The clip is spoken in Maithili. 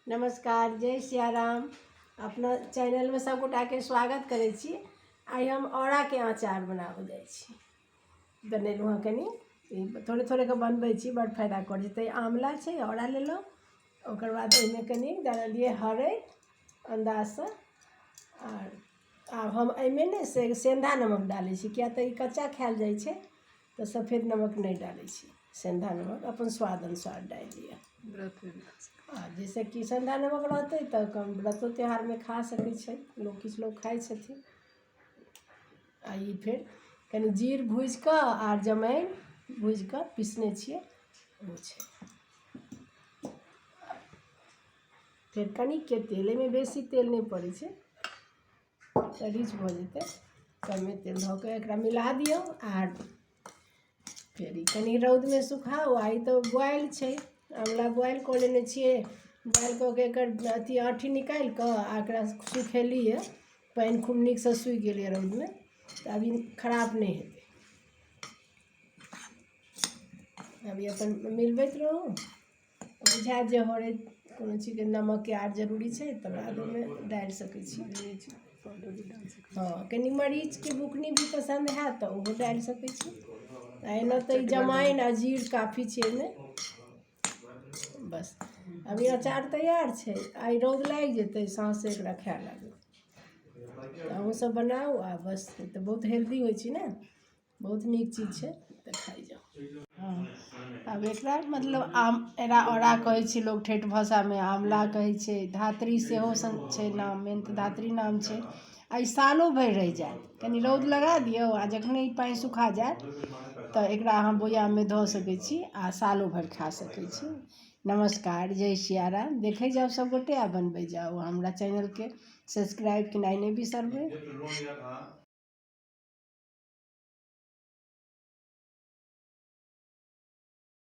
नमस्कार, जय सियाराम। अपना चैनलमे सभगोटाके स्वागत करै छी। आइ हम औराके अचार बनाबऽ जाइ छी। बनेलहुँ हँ कनि थोड़े थोड़ेके बनबै छी, बड्ड फायदा करै छै। तऽ आँवला छै, औरा लेलहुँ, ओकर बाद एहिमे कनि डाललियै हरैद अन्दाजसँ। आर आब हम एहिमे ने से सेन्धा नमक डालै छी, किएक तऽ ई कच्चा खायल जाइ छै, तऽ सफेद नमक नहि डालै छी। सेन्धा नमक अपन स्वाद अनुसार डालि लिअ, आ जाहिसँ कि सेन्धा नमक रहतै तऽ कम व्रतो त्योहारमे खा सकै छै लोक, किछु लोक खाइ छथिन। आ ई फेर कनि जीर भूजि कऽ आर जमाइन भूजि कऽ पीसने छियै, ओ छै। फेर कनिके तेल, एहिमे बेसी तेल नहि पड़ै छै, तऽ रिच भऽ जेतै। कमे तेल धऽ कऽ एकरा मिला दियौ आर फेर ई कनि रौदमे सुखाउ। आ ई तऽ बोआइल छै, आँवला बोआइल कऽ लेने छियै। बोआइल कऽ कऽ एकर अथी आँठी निकालि कऽ आ एकरा सुखेलियै, पानि खूब नीकसँ सूखि गेलैए रौदमे, तऽ आब ई खराब नहि हेतै। आब ई अपन मिलबैत रहू। बुझायत जे हरैद कोनो चीजके नमकके आर जरूरी छै, तऽ बाद ओहिमे डालि सकै छी। हँ, कनि मरीचके बुकनी भी पसन्द हैत तऽ ओहो डालि सकै छी। आ एना तऽ ई जमाइन आ जीर काफी छै एहिमे। बस, अभी अचार तैयार छै। आइ रौद लागि जेतै, साँझसँ एकरा खाए लागू। तऽ अहूँसभ बनाउ। आ बस, तऽ बहुत हेल्दी होइ छै ने, बहुत नीक चीज छै, तऽ खाइ जाउ। हँ, आब एकरा मतलब आम एरा औरा कहै छै लोक ठेठ भाषामे, आँवला कहै छै, धात्री सेहो सन छै नाम। मेन तऽ धात्री नाम छै। आ ई सालो भरि रहि जायत। कनि रौद लगा दियौ आ जखने ई पानि सुखा जायत तऽ एकरा अहाँ बोयाममे धऽ सकै छी आ सालो भरि खा सकै छी। नमस्कार, जय सियाराम। देखै जाउ सभगोटे आ बनबै जाउ। हमरा चैनलके सब्सक्राइब केनाइ नहि बिसरबै।